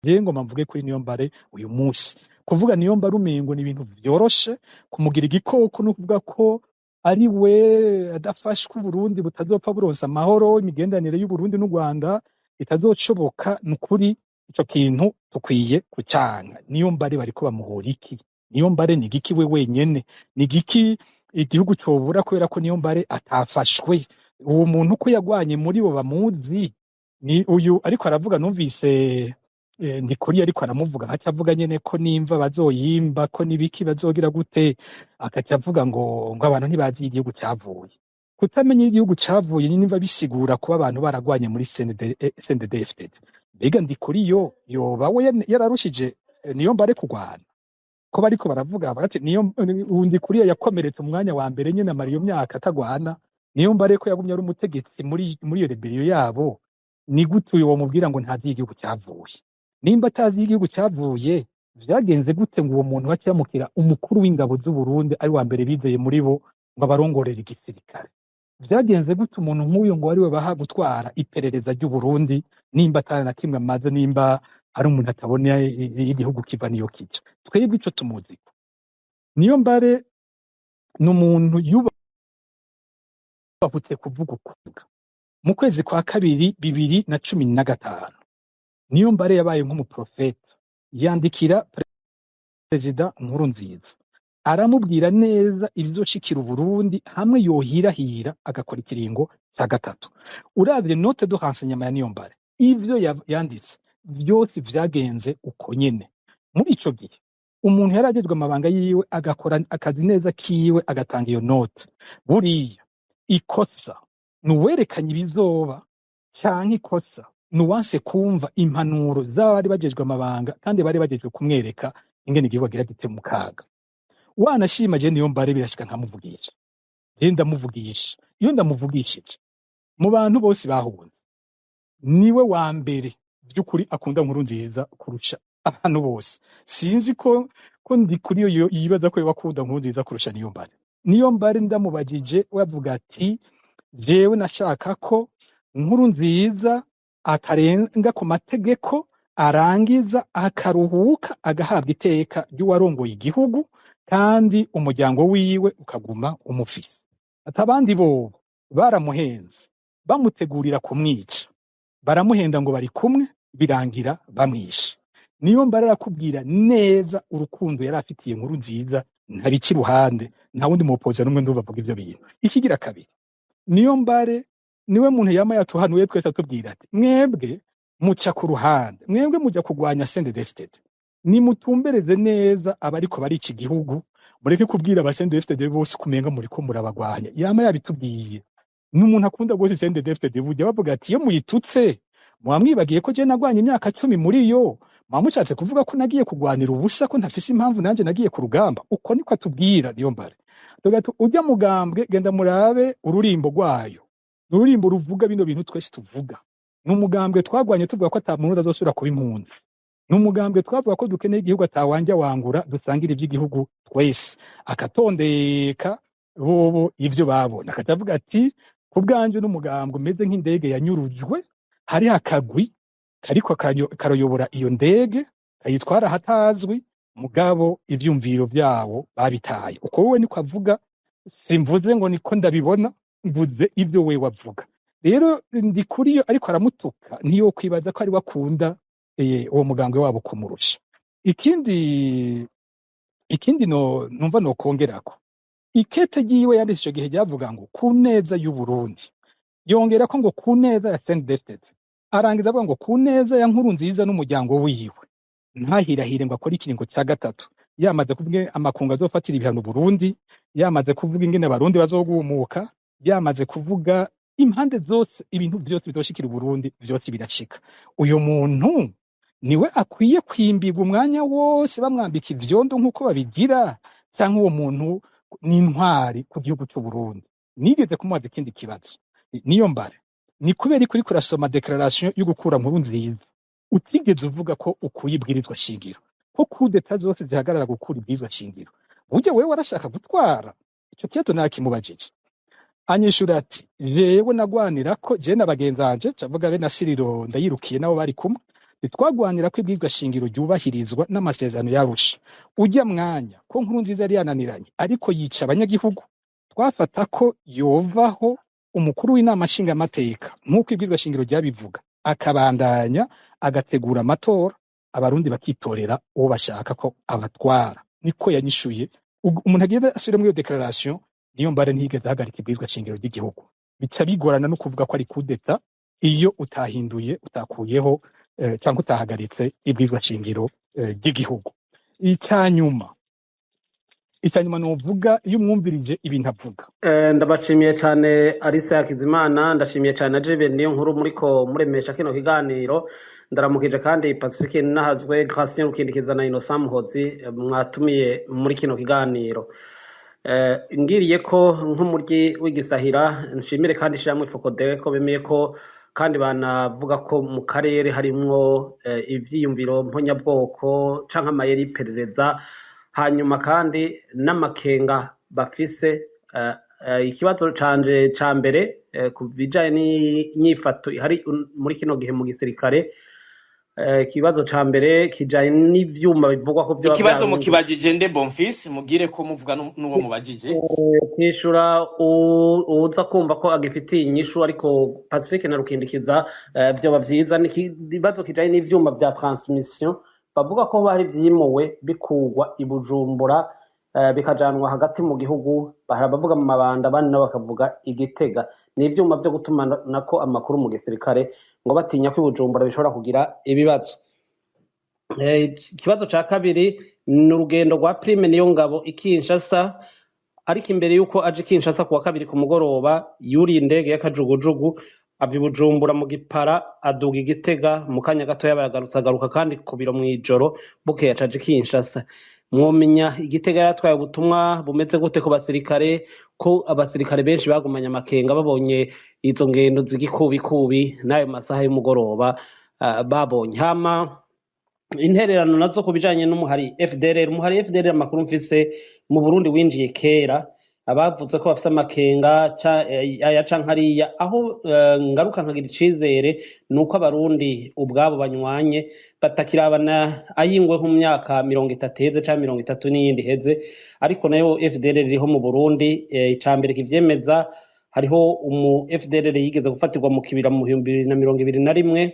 Jewe ngomba mvuge kuri Niyombare uyu munsi. Kuvuga Niyombare umengo ni ibintu vyoroshe, kumugira igikoko no kuvuga ko ari we adafashwe Uburundi butazopfa buronse amahoro, imigenderanire y'Uburundi n'u Rwanda itazocoboka. Nukuri ico kintu tukwiye kucanga. Niyombare bariko bamuhora iki? Niyombare ni igiki we wenyene? Ni igiki igihugu cobura kubera ko Niyombare atafashwe? Uwo muntu ko yagwanye muri bo bamuzi, ni uyu ariko aravuga. Numvise Ndikuri ariko aramuvuga, nkaca avuga nyene ko nimva bazoyimba, ko nibiki bazogira gute, akaca avuga ngo abantu ntibazi igihugu cavuye. Kutamenya igihugu cavuye nimva bisigura kuba abantu baragwanye muri CND, CNDD-FDD. Mbega Ndikuri yo yoba we yararushije Niyombare kugwana? Ko bariko baravuga bati niyo Ndikuriyo yakomeretse umwanya wa mbere nyene amara iyo myaka atagwana, Niyombare ko yagumye ari umutegetsi muri iyo rébellion yabo, ni gute uyu womubwira ngo ntazi igihugu cyavuye? Nimba atazi igihugu cyavuye, vyagenze gute ngo uwo muntu bakiyamukira umukuru w'ingabo z'u Burundi, ari wa mbere bizeye muri bo, ngo abarongorere igisirikare? Vyagenze gute umuntu nk'uyu ngo ariwe baha gutwara iperereza ry'u Burundi, nimba atari na kimwe amaze, nimba ari umuntu atabona igihugu kiva niyo kija? Twebwe ico tumuziko, Niyombare ni umuntu yubahutse kuvuga ukuri. Mu kwezi kwa kabiri 2015, Niyombare yabaye nk'umuprofeta, yandikira Perezida Nkurunziza, aramubwira neza ibizoshikira Uburundi hamwe yohirahira agakora ikiringo cya gatatu. Uravye note de renseignement ya Niyombare, ivyo yanditse vyose vyagenze uko nyene. Muri ico gihe umuntu yari agejwe amabanga yiwe, agakora akazi neza kiwe, agatanga iyo note, buriya ikosa ni uwerekanye ibizoba canke ikosa ni uwanse kumva impanuro z'abari bajejwe amabanga kandi bari bajejwe kumwereka ingene igihugu agira gite mu kaga? Wanashima, je Niyombare birashika nkamuvugisha. Je ndamuvugisha. Iyo ndamuvugishije, mu bantu bose bahunze, niwe wa mbere by'ukuri akunda Nkurunziza kurusha abantu bose. Sinzi ko ndi kuri yo yibaza ko bakunda Nkurunziza kurusha Niyombare. Niyombare ndamubajije, we avuga ati: "Jewe nashaka ko Nkurunziza atarenga ku mategeko, arangiza akaruhuka, agahabwa iteka ry'uwarongoye igihugu, kandi umuryango wiwe ukaguma umufise." Ati abandi bobo baramuhenze, bamutegurira kumwica, baramuhenda ngo bari kumwe, birangira bamwishe. Niyombare arakubwira neza urukundo yari afitiye Nkurunziza, ntabica iruhande. Nta wundi mupoza n'umwe ndumva avuga ivyo bintu. Ikigira kabiri, Niyombare niwe muntu yama yatuhanuye twese, atubwira ati: "Mwebwe muca ku ruhande, mwebwe muja kugwanya CNDD-FDD, nimutumbereze neza abariko barica igihugu, mureke kubwira aba CNDD-FDD bose kumenga muriko murabagwanya." Yama yabitubwiye. Ni umuntu akunda rwose CNDD-FDD. Burya bavuga ati: "Iyo muyitutse muba mwibagiye ko je nagwanye imyaka 10 muri yo, muba mushatse kuvuga ko nagiye kugwanira ubusa, ko ntafise impamvu nanje nagiye ku rugamba." Uko niko atubwira Niyombare. Tuvuga ati: "Ujya mugambwe, genda murabe ururimbo rwayo, ni ururimbo ruvuga bino bintu twese tuvuga. Ni umugambwe twagwanye tuvuga ko ata muntu azosubira kuba impunzi. Ni umugambwe twavuga ko dukeneye igihugu atawanja wangura, dusangira iby'igihugu twese." Akatondeka bobo ivyo babona, akavuga ati: "Ku bwanje n'umugambwe umeze nk'indege yanyurujwe, hari akagwi kariko karayobora iyo ndege, kayitwara ahatazwi, mugabo ivyumviro vyabo babitaye." Uko wowe niko avuga. Simvuze ngo niko ndabibona, mvuze ibyo we wavuga. Rero Ndikuriyo ariko aramutuka, ntiyokwibaza ko ari we akunda uwo mugambwe wabo kumurusha. Ikindi no numva nokongerako, ikete ryiwe yanditse ico gihe ryavuga ngo ku neza y'u Burundi, yongera ko ngo ku neza ya CNDD-FDD, arangiza avuga ngo ku neza ya Nkurunziza n'umuryango wiwe, ntahirahire ngo akore ikiringo cya gatatu. Yamaze kuvuga amakungu azofatira ibihano Burundi, yamaze kuvuga ingene Abarundi bazogumuka, yamaze kuvuga impande zose, ibintu byose bizoshikira Uburundi vyose birashika. Uyu muntu niwe akwiye kwimbirwa umwanya wose, bamwambika ivyondo nk'uko babigira, canke uwo muntu ni intwari ku gihugu c'u Burundi? Nigeze kumubaza ikindi kibazo: "Niyombare, ni kubera ko uriko urasoma déclaration yo gukura Nkurunziza utigeze uvuga ko ukuye ibwirizwa shingiro, ko coup d'état zose zihagarara gukura ibwirizwa shingiro? Burya wewe warashaka gutwara?" Ico kibazo narakimubajije, anyishura ati: "Jewe nagwanira ko je na bagenzi banje," cavuga be na Siriro Ndayirukiye nabo bari kumwe. Ntitwagwanira ko ibwirizwa shingiro ryubahirizwa n'amasezerano yarusha. Ujya mwanya ko Nkurunziza yari yananiranye ariko yica abanyagihugu, twafata ko yovaho umukuru w'inama nshingamateka nk'uko ibwirizwa shingiro ryabivuga, akabandanya agategura amatora, abarundi bakitorera uwo bashaka ko abatwara. Niko yanyishuye. Umuntu agenda asubire muri iyo déclaration, Niyombare ntiyigeze ahagarika ibwirizwa shingiro ry'igihugu. Bica bigorana no kuvuga ko ari kudeta iyo utahinduye, utakuyeho cyangwa utahagaritse ibwirizwa shingiro ry'igihugu. Icyanyuma novuga, iyo umwumvirije ibintu avuga. Ndabashimiye cyane Alice Hakizimana, ndashimiye cyane na Jibe niyo nkuru muriko muremesha kino kiganiro. Ndaramukije kandi Pacifique Nahazwe, Gracien Rukindikiza na Innocent Muhozi mwatumiye muri kino kiganiro. Ngiriye ko nk'umuryi w'igisahira, nshimire kandi ishyirahamwe FOCODE ko bemeye ko kandi banavuga ko mu karere harimwo ivyiyumviro mponyabwoko canke amayeri y'iperereza, hanyuma kandi n'amakenga bafise. Ikibazo canje ca mbere ku bijanye n'inyifato ihari muri kino gihe mu gisirikare, ikibazo ca mbere kijanye n'ivyuma bivugwa ko vyoba Ikibazo vyarunzwe. Mukibajije nde, Bonfils? Mugire ko muvuga n'uwo mubajije. Kwishura uza kumva ko agifitiye inyishu, ariko Pacifique na Rukindikiza vyoba vyiza. Ni ikibazo kijanye n'ivyuma vya transmission bavuga ko bari vyimuwe bikugwa i Bujumbura bikajanwa hagati mu gihugu. Hari abavuga mu Mabanda, abandi nabo bakavuga i Gitega. Ni ivyuma vyo gutumanako amakuru mu gisirikare, ngo batinya ko i Bujumbura bishobora kugira ibibazo. Ikibazo ca kabiri ni urugendo rwa Prime Niyongabo i Kinshasa, ariko imbere y'uko aje i Kinshasa kuwa kabiri ku mugoroba, yuriye indege y'akajugujugu ava i Bujumbura mu Gipara aduga i Gitega, mu kanya gatoya baragarutse, agaruka kandi ku biro mw'ijoro, bukeye aca aja i Kinshasa. Mwomenya i Gitega yaratwaye ubutumwa bumeze gute ku basirikare, ko abasirikare benshi bagumanye amakenga babonye izo ngendo z'igikubikubi n'ayo masaha y'umugoroba babonye? Hama intererano nazo ku bijanye n'umuhari FDLR. Umuhari FDLR, amakuru mfise, mu Burundi winjiye kera. Abavuze ko bafise amakenga aya canke ariya, aho ngaruka nkagira icizere ni uko abarundi ubwabo banywanye, batakirabana ayingwe nko mu myaka 30 iheze canke 30 n'iyindi iheze. Ariko nayo FDLR iriho mu Burundi. Ica mbere kivyemeza, hariho umu FDLR yigeze gufatirwa mu kibira mu 2021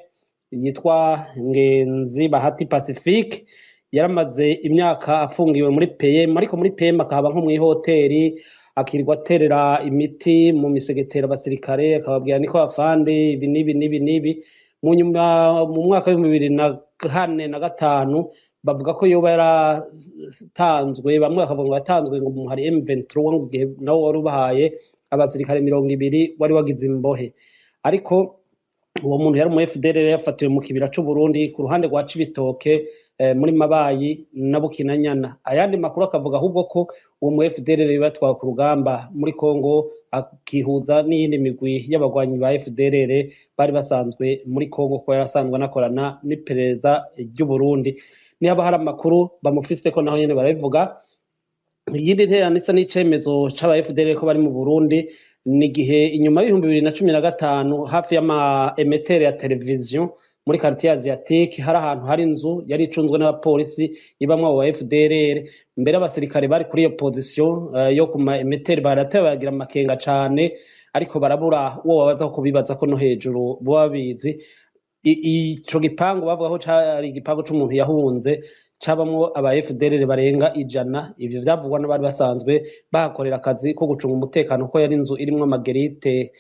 yitwa Ngenzi Bahati Pacifique. Yaramaze imyaka afungiwe muri PM, ariko muri PM akaba nko mw'ihoteri, akirirwa aterera imiti mu misegetera abasirikare, akababwira niko afande ibi n'ibi n'ibi n'ibi. Mu nyuma, mu mwaka w'2004 na gatanu, bavuga ko yoba yaratanzwe, bamwe bakavuga ngo yatanzwe ngo hari M23, ngo igihe nawo wari ubahaye abasirikare 20 wari wagize imbohe. Ariko uwo muntu yari mu FDLR, yafatiwe mu kibira c'u Burundi ku ruhande rwa Cibitoke muri Mabayi na Bukinanyana. Ayandi makuru akavuga ahubwo ko uwo mu FDLR batwawe ku rugamba muri Congo, akihuza n'iyindi migwi y'abagwanyi ba FDLR bari basanzwe muri Congo, ko yarasanzwe anakorana n'iperereza ry'u Burundi. Niba hari amakuru bamufise ko naho nyene barabivuga. Iyindi ntererano isa n'icemezo c'aba FDLR ko bari mu Burundi ni igihe inyuma y'2015, hafi y'ama émetteur ya televiziyo muri quartier asiatique, hari ahantu hari inzu yari icunzwe n'abapolisi ibamwo abo ba FDLR. Mbere abasirikare bari kuri iyo position yo ku ma émetteur barateba baragira amakenga cane, ariko barabura uwo babaza, ko bibaza ko no hejuru boba babizi. Ico gipangu bavuga ko cari igipangu c'umuntu yahunze, cabamwo aba FDLR barenga 100. Ivyo vyavugwa n'abari basanzwe bahakorera akazi ko gucunga umutekano, ko yari inzu irimwo amagerite.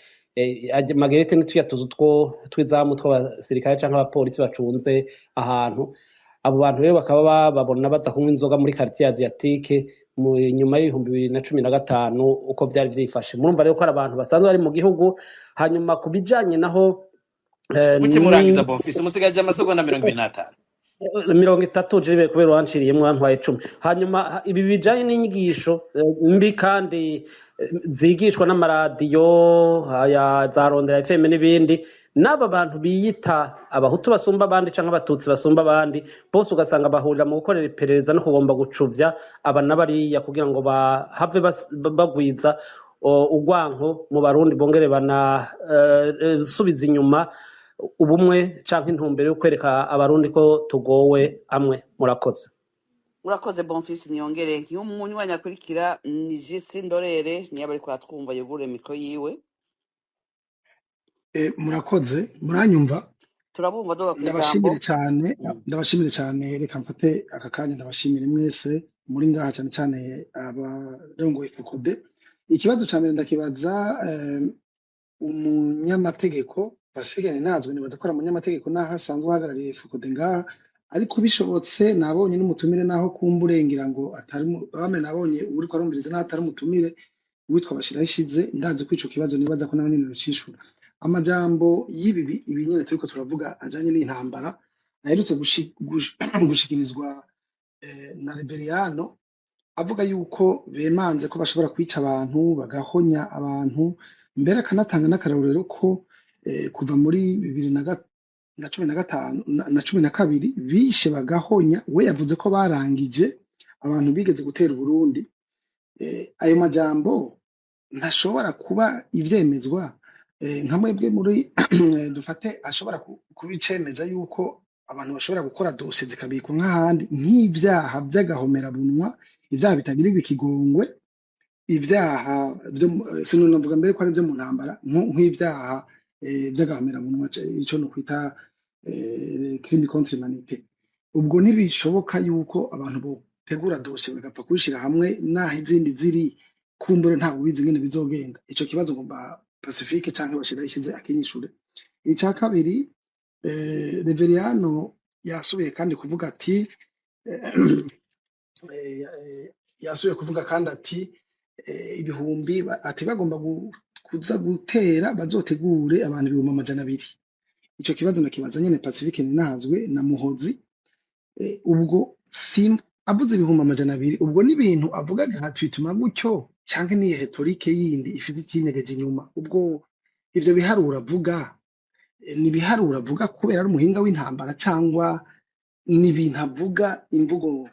Amagerite ni tuya tuzu two tw'izamu tw'abasirikare canke abapolisi bacunze ahantu. Abo bantu rero bakaba bababona baza kunywa inzoga muri quartier asiatique mu nyuma y'2015, uko vyari vyifashe. Murumva rero ko ari abantu basanzwe bari mu gihugu. Hanyuma ku bijanye naho Muce ni murangiza, Bonfils, musigaje amasegonda 25. 30 jibe, kubera wanciriyemwo wantwaye 10. Hanyuma ibi bijanye n'inyigisho mbi kandi zigishwa n'amaradiyo aya za Rondera FM n'ibindi, n'aba bantu biyita abahutu basumba abandi canke abatutsi basumba abandi, bose ugasanga bahurira mu gukorera iperereza no kugomba gucuvya aba n'abariya kugira ngo bahave bagwiza urwanko mu Barundi, bongere bana subiza inyuma. Ubumwe canke intumbero yo kwereka Abarundi ko tugowe amwe. Murakoze. Urakoze, Bonfils Niyongere. Nk'umunywanyi akurikira ni Jisi Ndorere, niyo ariko aratwumva yugurure micro yiwe. Murakoze, muranyumva? Turabumva, doga ku ijambo. Ndabashimire cyane. Ndabashimire cyane. Reka mfate aka kanya ndabashimire mwese muri ngaha, cyane cyane abarongoye FOCODE. Ikibazo cya mbere ndakibaza umunyamategeko Pacifique Ninazwe. Nibaza ko ari umunyamategeko naho asanzwe ahagarariye FOCODE ngaha, ariko bishobotse nabonye n'umutumire, naho kumburengera ngo atari bame, nabonye uriko arumviriza naho atari umutumire witwa Bashirahishize. Ndazi ko ico kibazo nibaza ko nawe nyene rucishura amajambo y'ibi ibi nyene turiko turavuga ajanye n'intambara aherutse gushikirizwa na Reberiano, avuga yuko bemanze ko bashobora kwica abantu, bagahonya abantu, mbere akanatanga n'akarorero ko kuva muri 2015 na 12 bishe bagahonya. We yavuze ko barangije abantu bigeze gutera Uburundi. Ayo majambo ntashobora kuba ivyemezwa nka mwebwe muri dufate ashobora kubicemeza yuko abantu bashobora gukora dosiye zikabikwa nk'ahandi, nk'ivyaha vy'agahomerabunwa, ivyaha bitagirirwa ikigongwe, ivyaha vyo sinonavuga mbere ko ari vyo mu ntambara, nk'ivyaha vy'agahomerabunwa, ico no kwita crime contre l'humanité. Ubwo ntibishoboka yuko abantu botegura dosiye bagapfa kubishira hamwe, naho izindi ziri kumbure ntawe ubizi ingene bizogenda. Ico kibazo ngomba Pacifique canke Bashirahishize akinyishure. Ica kabiri, Reveriano yasubiye kandi kuvuga ati yasubiye kuvuga kandi ati ibihumbi ati bagomba kuza gutera, bazotegure abantu 200,000. Ico kibazo nakibaza nyene Pacifique Ninahazwe na Muhozi. Ubwo sim avuze 200,000, ubwo n'ibintu avuga nka gutyo canke ni rhétorique yindi ifite ikinyegeje inyuma? Ubwo ivyo biharuro avuga ni ibiharuro avuga kubera ari umuhinga w'intambara, cyangwa ni ibintu avuga imvugo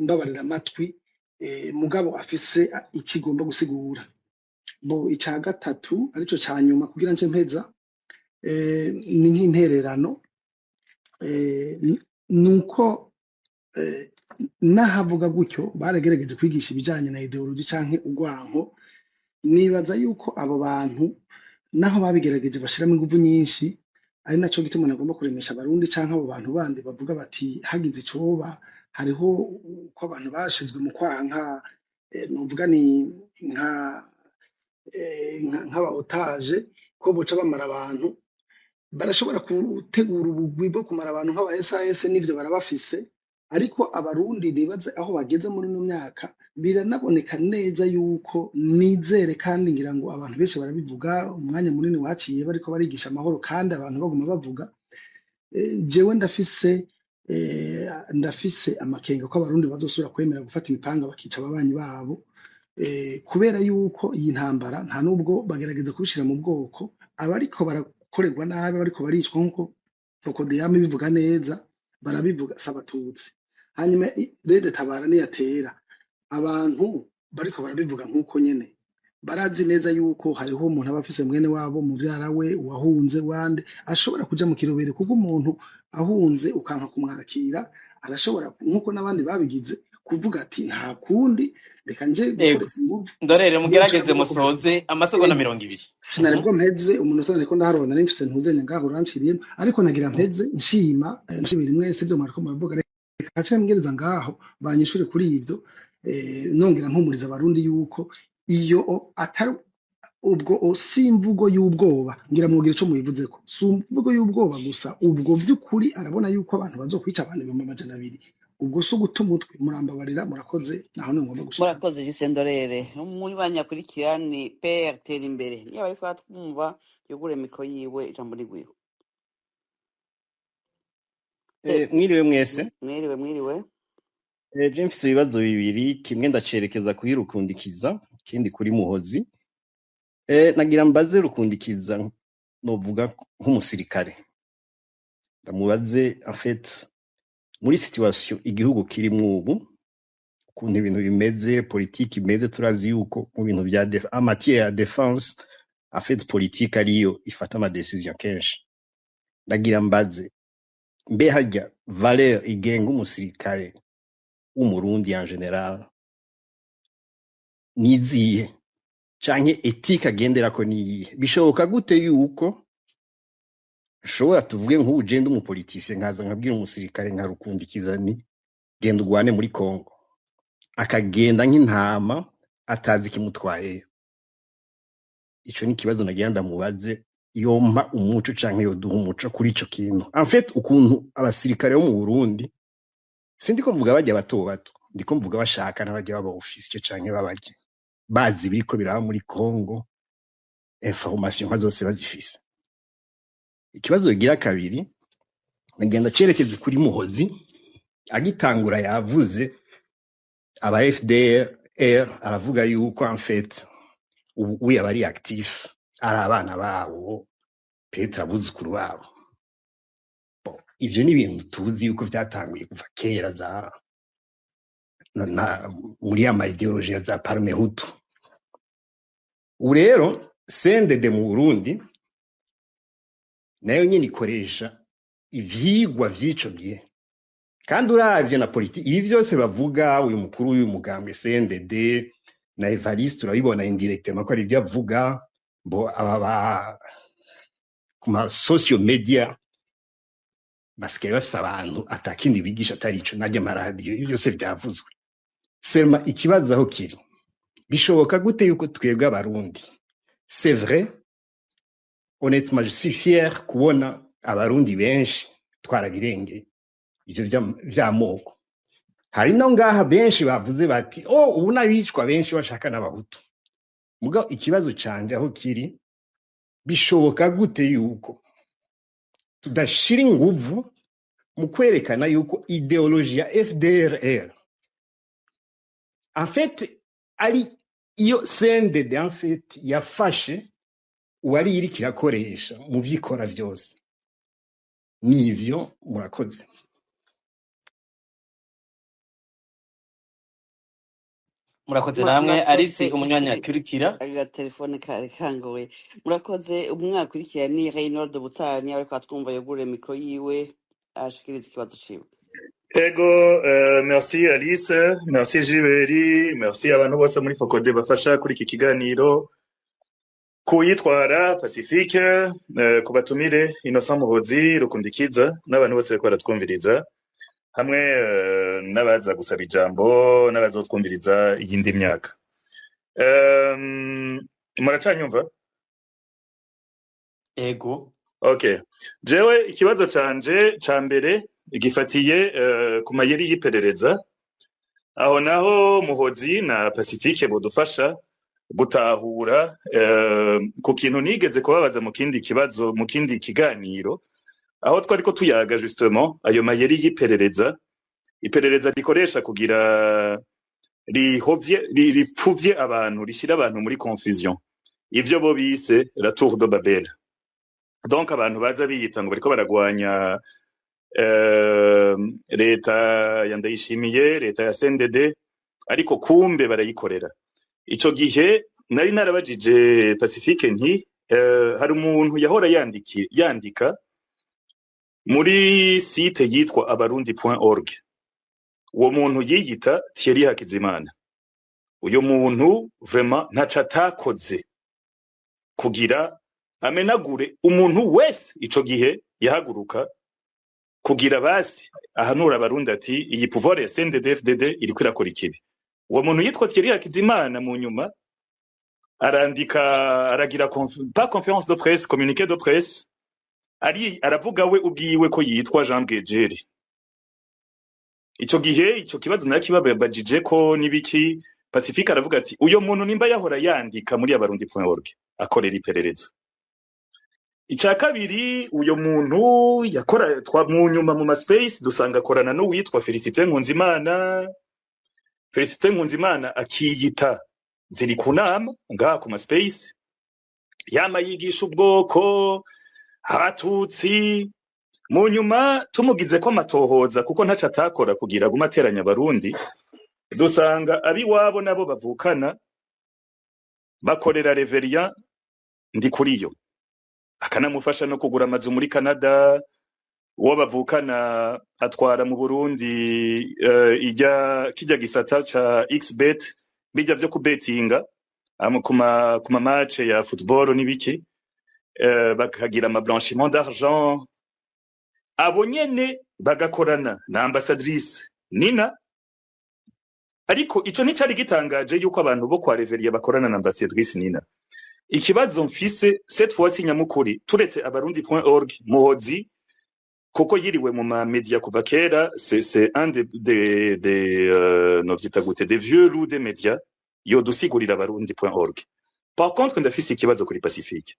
mbabarira amatwi, mugabo afise ikigomba gusigura? Bo ica gatatu, arico ca nyuma kugira nce mpeza, ni nk'intererano, nuko n'ahavuga gutyo baragerageje kwigisha ibijanye na idéologie canke urwanko. Nibaza yuko abo bantu naho babigerageje bashiramo inguvu nyinshi, ari naco gituma nagomba kuremesha Abarundi canke abo bantu bandi bavuga bati hagize icoba, hariho uko abantu bashizwe mu kwaha nka novuga ni nka nk'aba otages, ko boca bamara abantu. Barashobora gutegura ubugwi bwo kumara abantu nk'aba SAS, n'ivyo barabafise. Ariko Abarundi bibaze aho bageze muri ino myaka, biranaboneka neza yuko nizere, kandi ngira ngo abantu benshi barabivuga, umwanya munini waciye bariko barigisha amahoro kandi abantu baguma bavuga. Jewe ndafise amakenga ko Abarundi bazosubira kwemera gufata imipanga bakica ababanyi babo, kubera yuko iyi ntambara nta nubwo bagerageza kubishira mu bwoko, abariko barakorerwa nabi, abariko baricwa, nk'uko Fokodeyama ibivuga neza, barabivuga, si Abatutsi. Hanyuma RED Tabara niyatera, abantu bariko barabivuga nk'uko nyene barazi neza yuko hariho umuntu aba afise mwene wabo, muvyara we wahunze, wande ashobora kuja mu kirobere, kuko umuntu ahunze ukanka kumwakira arashobora, nk'uko n'abandi babigize, kuvuga ati nta kundi, reka nje gukoresha inguvu. Ndorere, Nico mugerageze avuga ko musoze amasegonda Ego. 20. Sinari bwo mpeze umunota, nariko ndaharura, nari mfise ntuzenya ngaho uranciriyemo, ariko nagira mpeze nshima, nshimira mwese ibyo mwariko muravuga. Reka nce mbwiriza ngaho banyishure kuri ivyo, nongera mpumuriza Abarundi yuko iyo atari ubwo si imvugo y'ubwoba. Ngira mwogira ico muyivuzeko, si imvugo y'ubwoba gusa. Ubwo vy'ukuri arabona yuko abantu bazokwica abantu 200,000? Ubwo si uguta umutwe? Murambabarira, murakoze, naho ni ngomba gushika. Murakoze, Jisendorere. Umunywanyi akurikira ni PR Tera Imbere, niba ariko aratwumva yugure micro yiwe, ijambo ni rwiwe. Mwiriwe mwese. Mwiriwe, mwiriwe. Je mfise ibibazo bibiri, kimwe ndacerekeza kuri Rukundikiza, ikindi kuri Muhozi. Nagira mbaze Rukundikiza, novuga nk'umusirikare. Ndamubaze, en fait, muri situation igihugu kirimwo ubu, ukuntu ibintu bimeze, politiki imeze, turazi yuko mu bintu vya en matière ya défense, en fait, politique ariyo ifata ama décision kenshi. Ndagira mbaze, mbe harya valeur igenga umusirikare w'Umurundi en général nizihe, canke éthique agenderako niyihe? Bishoboka gute yuko nshobora, tuvuge nk'ubu je ndi umupoliticien, nkaza nkabwira umusirikare nka Rukundikiza ni genda urwane muri Congo, akagenda nk'intama atazi ikimutwayeyo? Ico ni ikibazo nagira ndamubaze, yompa umuco canke yoduha umuco kuri ico kintu. En fait, ukuntu abasirikare bo mu Burundi, sindiko mvuga barya bato bato, ndiko mvuga bashaka n'abarya baba officier canke babarya bazi ibiriko biraba muri Congo, information nka zose bazifise. Ikibazo kigira kabiri nagenda cerekeze kuri Muhozi. Agitangura yavuze aba FDR, aravuga yuko en fait ubu uya bari actif ari abana babo, peut-être abuzukuru babo. Bon, ivyo ni ibintu tuzi yuko vyatanguye kuva kera za na muri ya ma idéologie ya za Parmehutu. Ubu rero CNDD mu Burundi nayo nyene ikoresha ivyigwa vy'ico gihe, kandi uravye na politiki, ibi vyose bavuga, uyu mukuru w'uyu mugambwe CNDD na Evariste, urabibona indirectement ko ari ivyo avuga. Bo aba ba ku ma social media basigaye bafise abantu atakindi bigisha atari ico, narya amaradiyo, ibyo byose vyavuzwe. Seulement ikibazo aho kiri, bishoboka gute yuko twebwe Abarundi, c'est vrai, honnêtement je suis fier kubona Abarundi benshi twarabirengeye ivyo vy'amoko. Hari no ngaha benshi bavuze bati: "Oh, ubu n'abicwa benshi bashaka n'Abahutu." Mugabo ikibazo canje aho kiri, bishoboka gute yuko tudashira inguvu mu kwerekana yuko idéologie ya FDRR en fait ari iyo CNDD en fait yafashe, uwari iriko irakoresha mu vyikora vyose? Nivyo, murakoze. Murakoze namwe. Murakoze. Arisi umunywanyi akurikira. Agatelefone kari kangoye. Murakoze. Umwaka ukurikira ni Reynold Butani, ariko atwumva yugurure mikro yiwe ashikiriza ikibazo ciwe. Ego, merci Alice, merci Gilbert, merci abantu bose muri Focode bafasha kuri iki kiganiro. Kuyitwara Pacifique, ku batumire Innocent Muhozi, Rukundikiza n'abantu bose bariko baratwumviriza hamwe, n'abaza gusaba ijambo n'abazotwumviriza iyindi myaka. Muracanyumva? Ego. Okay. Jewe ikibazo canje ca mbere gifatiye ku mayeri y'iperereza. Aho naho Muhozi na Pacifique bodufasha gutahura ku kintu nigeze kubabaza mu kindi kibazo, mu kindi kiganiro, aho twariko tuyaga justement ayo mayeri y'iperereza, iperereza rikoresha kugira rihovye, ripfuvye abantu, rishira abantu muri confusion, ivyo bo bise la tour de Babel. Donc abantu baza biyita ngo bariko baragwanya leta ya Ndayishimiye, leta ya CNDD, ariko kumbe barayikorera. Ico gihe nari narabajije Pacifique nti hari umuntu yahora yandika muri site yitwa abarundi.org, uwo muntu yiyita Thierry Hakizimana. Uyo muntu vraiment ntaco atakoze kugira amenagure umuntu wese ico gihe yahaguruka kugira basi ahanura Abarundi ati iyi pouvoir ya CNDD-FDD iriko irakora ikibi. Uwo muntu yitwa Thierry Hakizimana mu nyuma arandika, aragira pas conférence de presse, communiqué de presse, ari aravuga we ubwiwe ko yitwa Jean Bwejeri. Ico gihe ico kibazo nakibabajije ko nibiki, Pacifique aravuga ati uyo muntu nimba yahora yandika muri abarundi.org akorera iperereza. Ica kabiri, uyo muntu yakora twa mu nyuma mu maspace dusanga akorana n'uwitwa Felicite Nkunzimana. Felicite Nkunzimana akiyita ziri ku nama ngaha ku maspace, yama yigisha ubwoko Abatutsi. Mu nyuma tumugize ko amatohoza, kuko ntaco atakora kugira agume ateranya Abarundi, dusanga abiwabo nabo bavukana bakorera Reverien Ndikuriyo. akanamufasha no kugura amazu muri Canada, uwo bavukana atwara mu Burundi ijya kijya gisata ca Xbet, bijya vyo kubetinga kuma match ya football n'ibiki, bakagira ama blanchiment d'argent. Abo nyene bagakorana na ambassadrice Nina. Ariko ico nticari gitangaje yuko abantu bo kwa Reverie bakorana na ambassadrice Nina. Ikibazo mfise cette fois nyamukuri, turetse abarundi.org, Muhozi kuko yiriwe mu ma media kuva kera, c'est un des novyita gute, des vieux loups des médias, yodusigurira abarundi.org. Par contre ndafise ikibazo kuri Pacifique.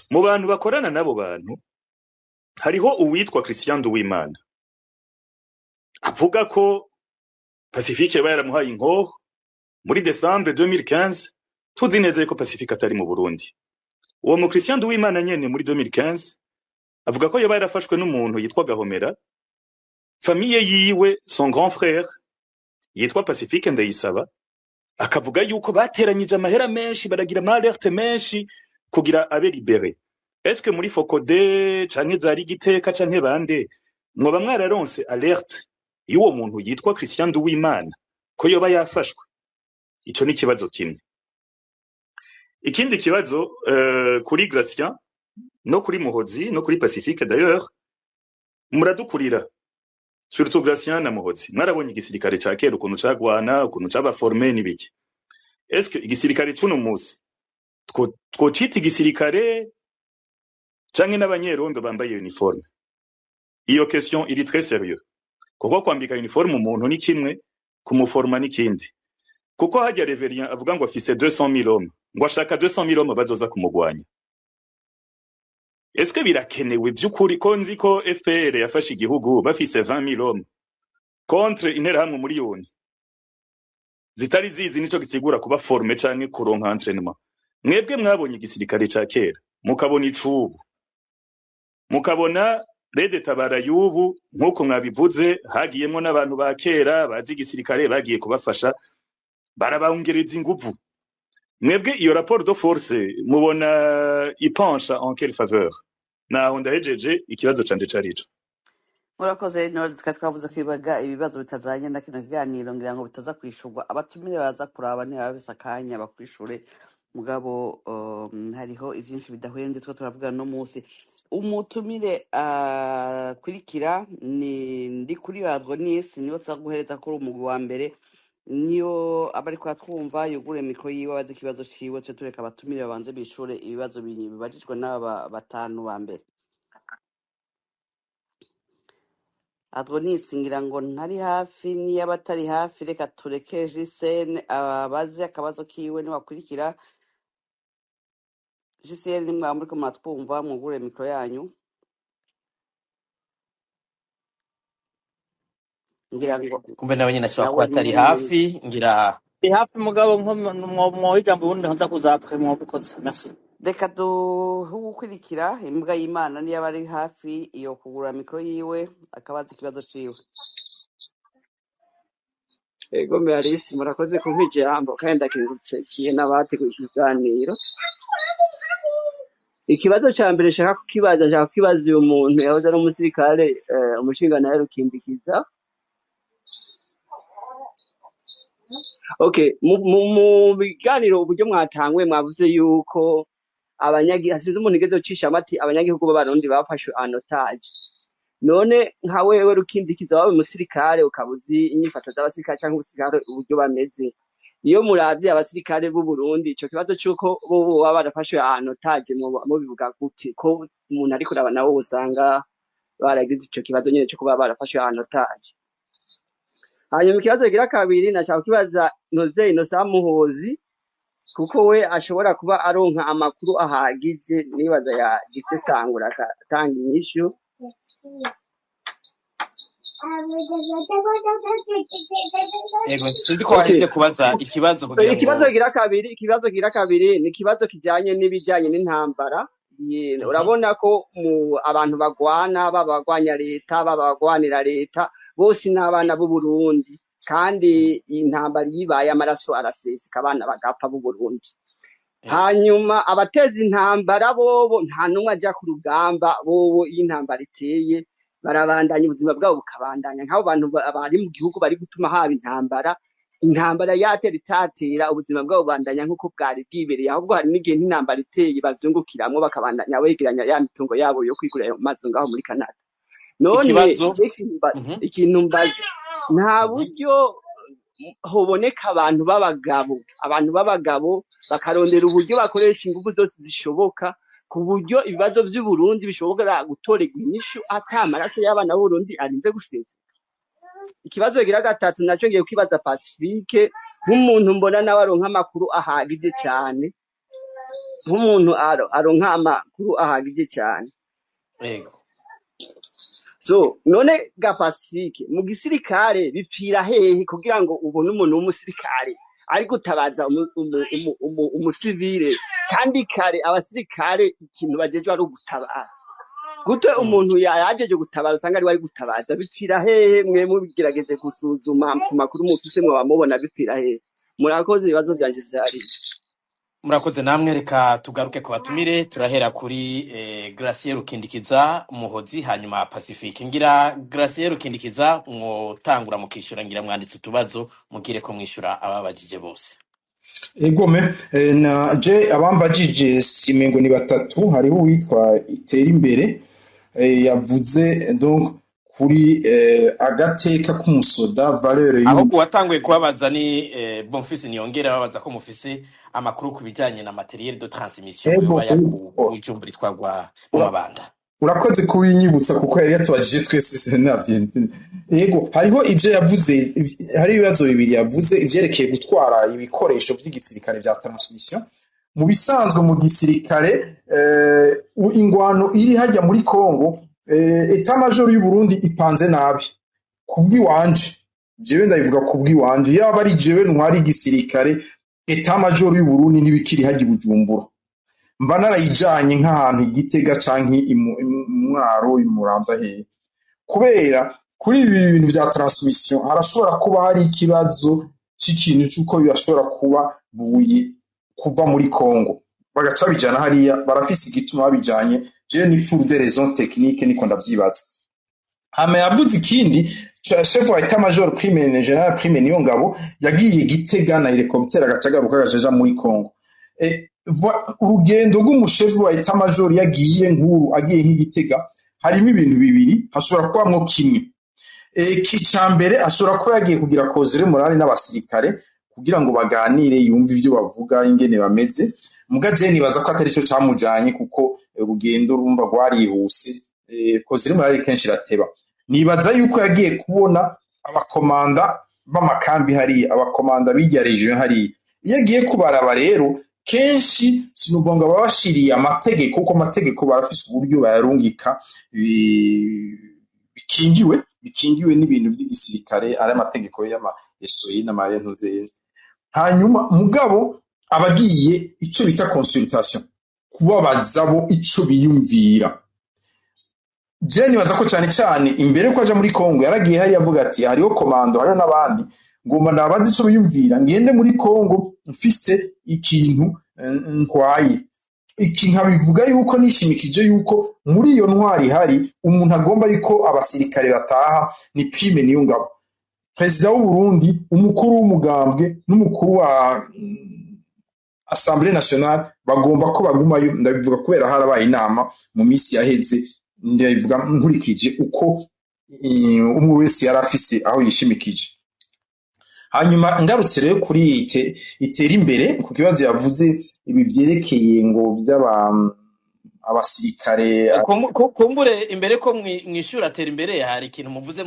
Mu bantu bakorana n'abo bantu hariho uwitwa Christian Nduwimana, avuga ko Pacifique yaba yaramuhaye inkoho muri Décembre 2015. Tuzi neza yuko Pacifique atari mu Burundi. Uwo mu Christian Nduwimana nyene muri 2015 avuga ko yoba yarafashwe n'umuntu yitwa Gahomera, famille yiwe, son grand frère yitwa Pacifique Ndayisaba, akavuga yuko bateranyije amahera menshi, baragira ama alerte menshi kugira abe libéré. Est-ce que muri FOCODE canke zari Giteka canke bande mwoba mwararonse alerte y'uwo muntu yitwa Christian Nduwimana ko yoba yafashwe? Ico ni ikibazo kimwe. Ikindi kibazo kuri Gratien no kuri Muhozi no kuri Pacifique d'ailleurs, muradukurira, surtout Gratien na Muhozi, mwarabonye igisirikare ca kera ukuntu cagwana, ukuntu caba formé n'ibiki. Est-ce que igisirikare c'uno musi twocita igisirikare canke n'abanyerondo bambaye uniforme? Iyo question iri très sérieux, kuko kwambika uniforme umuntu ni kimwe, kumuforma n'ikindi. Kuko hajya Reverien avuga ngo afise 200 000 hommes, ngo ashaka 200 000 hommes bazoza kumugwanya. Est-ce que birakenewe vy'ukuri? Ko nzi ko FPR yafashe igihugu bafise 20 000 hommes contre Interahamwe miliyoni zitari zizi nico gisigura kuba formé canke kuronka entraînement. Mwebwe mwabonye igisirikare ca kera, mukabona icubu, mukabona RED Tabara y'ubu, nk'uko mwabivuze hagiyemwo n'abantu ba kera bazi igisirikare bagiye kubafasha, barabongereza inguvu. Mwebwe iyo rapport de force mubona ipencha en quelle faveur? Naho ndahejeje, ikibazo canje cari ico. Murakoze. None tukaba twavuze ko ibibaga ibibazo bitajanye na kino kiganiro ngira ngo bitaza kwishurwa, abatumire baza kuraba niba bafise akanya bakwishure. Mugabo hariho ivyinshi bidahuye n'ivyo two turavuga no musi. Umutumire akurikira ni ndi kuri Adronis, niwe tuza guhereza kuri umugwi wa mbere. Niyo aba ariko atwumva yugure micro yiwe abaze ikibazo ciwe, twe tureka abatumire babanze bishure ibibazo bibajijwe n'aba batanu ba mbere. Adronis ngira ngo ntari hafi, niba atari hafi reka tureke Jisene abaze akabazo kiwe niwakurikira. Jisene, nimwaba muriko muratwumva mwugure micro yanyu. Ngira ngo Kumbe nawe nyine ashobora kuba nawe atari nyene hafi ngira. Ndi hafi mugabo nko mwoha ijambo ubundi nza kuza après mwobikoze. Merci. Reka duhe uwukurikira imbwa y'Imana, niyo aba ari hafi iyo kugura micro yiwe akabaza ikibazo ciwe. Ego Alice, murakoze kumpa ijambo kandi ndakengurutse kiye n'abateguye ikiganiro. Ikibazo ca mbere nshaka kukibaza, nshaka kukibaza uyu muntu yahoze ari umusirikare, umushingantahe Rukindikiza. Okay, mu biganiro uburyo mwatanguye mwavuze yuko abanyagihugu, sinzi umuntu igeze ucisha amati, abanyagihugu b'Abarundi bafashwe en otage. None nka wewe Rukindikiza wabaye umusirikare ukaba uzi inyifato z'abasirikare canke ubusirikare uburyo bameze, iyo muravye abasirikare b'u Burundi ico kibazo c'uko bo baba barafashwe en otage mubivuga gute? Ko umuntu ariko uraba nawe usanga baragize ico kibazo nyene co kuba barafashwe en otage. Hanyuma ikibazo kigira kabiri nashaka kukibaza Ntuze Innocent Muhozi, kuko we ashobora kuba aronka amakuru ahagije, nibaza yagisesangura agatanga inyishu. Yego, sinzi ko Okay. wahejeje kubaza ikibazo kugira Ikibazo ngo kigira kabiri, ikibazo kigira kabiri ni ikibazo kijanye n'ibijanye n'intambara. Urabona ko mu abantu bagwana, baba abagwanya leta, baba abagwanira leta, bose ni abana b'u Burundi, kandi intambara iyo ibaye amaraso araseseka, abana bagapfa b'u Burundi. Yego. Hanyuma abateza intambara bobo nta n'umwe aja ku rugamba, bobo iyo intambara iteye barabandanya ubuzima bwabo bukabandanya. Nk'abo bantu bari mu gihugu bari gutuma haba intambara, intambara yatera itatera ubuzima bwabo bubandanya nk'uko bwari bwibereye. Ahubwo hari n'igihe nk'intambara iteye bavyungukiramwo bakabandanya begeranya ya mitungo yabo yo kwigurira ayo mazu ngaho muri Canada. None Ikibazo. je ikintu mbaza, nta buryo hoboneka abantu b'abagabo, abantu b'abagabo bakarondera uburyo bakoresha ingufu zose zishoboka ku buryo ibibazo vy'Uburundi bishobora gutorerwa inyishu ata amaraso y'abana b'Uburundi arinze gusesa. Ikibazo kigira gatatu naco ngiye kwibaza Pacifique, nk'umuntu mbona nawe aronka amakuru ahagije cane, nk'umuntu aronka amakuru ahagije cane. Yego. So none ga Pacifique, mu gisirikare bipfira hehe kugira ngo ubone umuntu w'umusirikare ari gutabaza umusivile, kandi kare abasirikare ikintu bajejwe ari ugutabara? Gute umuntu yajeje gutabara usanga ari we ari gutabaza? Bipfira hehe? Mwe mubigerageje gusuzuma ku makuru mufise mwaba mubona bipfira hehe? Murakoze, ibibazo vyanje vyari Murakoze namwe. Reka tugaruke ku batumire. Turahera kuri Gracier Rukindikiza Muhozi, hanyuma Pacifique. Ngira Gracier Rukindikiza mwotangura mukishura, ngira mwanditse utubazo mugire ko mwishura ababajije bose. Egome na je abambajije simengo ni batatu. Hariho uwitwa itera imbere yavuze donc kuri agateka k'umusoda, valeur y'u Ahubwo watanguye kubabaza ni Bonfils Niyongera, babaza ko mufise amakuru ku bijanye na matériel de transmission Ego, yoba yakuwe Bujumbura itwarwa mu mabanda. Urakoze kubinyibutsa kuko yari yatubajije twese sinavyenze. Yego, hariho ivyo yavuze, hari ibibazo bibiri yavuze ivyerekeye gutwara ibikoresho vy'igisirikare vya transmission. Mu bisanzwe mu gisirikare ingwano iri hajya muri Congo, état major y'u Burundi ipanze nabi. Kubw'iwanje, jewe ndabivuga kubw'iwanje, yaba ari jewe ntwari igisirikare, état major y'u Burundi ntibikiri hajya i Bujumbura, mba narayijanye nk'ahantu i Gitega canke i Mwaro, i Muramvya hehe, kubera kuri ibi bintu vya transmission harashobora kuba hari ikibazo c'ikintu c'uko bashobora kuba buye kuva muri Congo bagaca babijana hariya. Barafise igituma babijanye, jewe ni pour des raisons techniques niko ndavyibaza. Hama yavuze ikindi chef wa état major Prime, général Prime Niyongabo, yagiye Gitega na hélicoptère agaca agaruka agaca aja muri Congo. Urugendo rw'umushefu wa état major yagiye nkuru agiye nk'Igitega harimo ibintu bibiri, hashobora kubamwo kimwe. Kica mbere ashobora kuba yagiye kugira causerie morale n'abasirikare kugira ngo baganire, yumve ivyo bavuga ingene bameze. Muga je nibaza ko atari cyo camujanye kuko urugendo urumva rwarihuse, causerie morale kenshi irateba. Nibaza yuko yagiye kubona abakomanda b'amakambi hariya, abakomanda b'irya région hariya. Iyo agiye kubaraba rero kenshi sinuvuga ngo baba bashiriye amategeko, kuko amategeko barafise uburyo bayarungika bikingiwe n'ibintu by'igisirikare, ari amategeko y'ama SOI n'amayentuzenze. Hanyuma mugabo abagiye ico bita consultation, kubabaza bo ico biyumvira. Je nibaza ko cyane cyane imbere ko aja muri Congo yaragiye hariya avuga ati hariho komando, hariho n'abandi, ngomba ndabaza ico biyumvira, ngende muri Congo mfise ikintu ntwaye iki. Nkabivuga yuko nishimikije yuko muri iyo ntwari hari umuntu agomba yuko abasirikare bataha, ni Prime Niyongabo, perezida w'u Burundi, umukuru w'umugambwe n'umukuru wa Assemblée nationale bagomba ko bagumayo. Ndabivuga kubera harabaye inama mu minsi yaheze, ndabivuga nkurikije uko umwe wese yari afise aho yishimikije. Hanyuma ngarutse rero kuri itera imbere ku kibazo yavuze ibi vyerekeye ngo vy'aba abasirikare. Kumbure imbere ko mwishura atera imbere hari ikintu muvuze.